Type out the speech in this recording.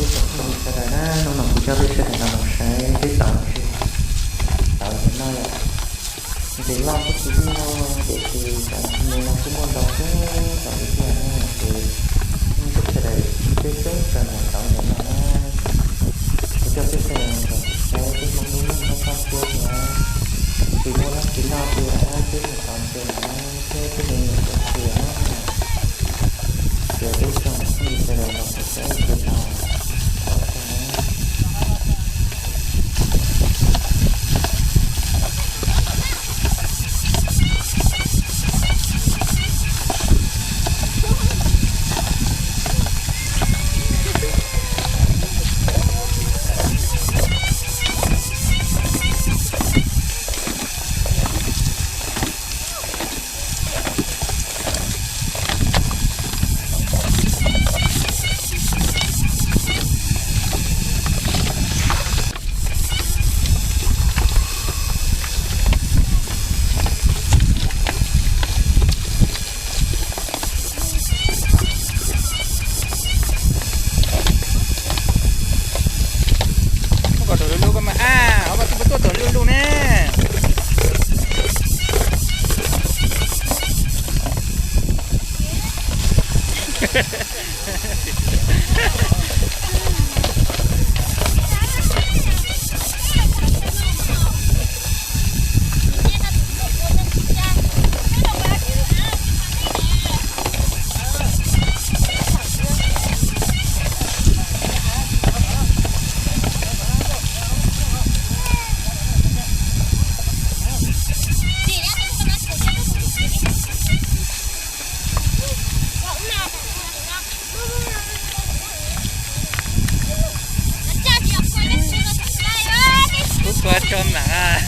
Peb tsoom phooj ywg sawv daws na, hnub no kuv coj peb sawv daws los saib peb tauv ntses, tauv ntses no yom. Ntses loj kuj tsis yeej no, tiam sis cov ntses no kuj muaj ntau kawg nkaus li thiab na, ces peb sawv daws peb txhua tus mus tauv ntses no na. Kuv coj peb sawv daws los saib peb Hmoob lub neej toj toj siab thiab, tsis muaj dab tsi noj li lawm, peb mus tauv ntses no na, thiab peb mus nyiam cov txias na. Ces peb tsoom phooj ywg sawv daws los saib ntses no. Muab kom thaum lub lub koj mas a, ho mas tus puas tuaj thaum lub lub ne. Kuv kua tso mam.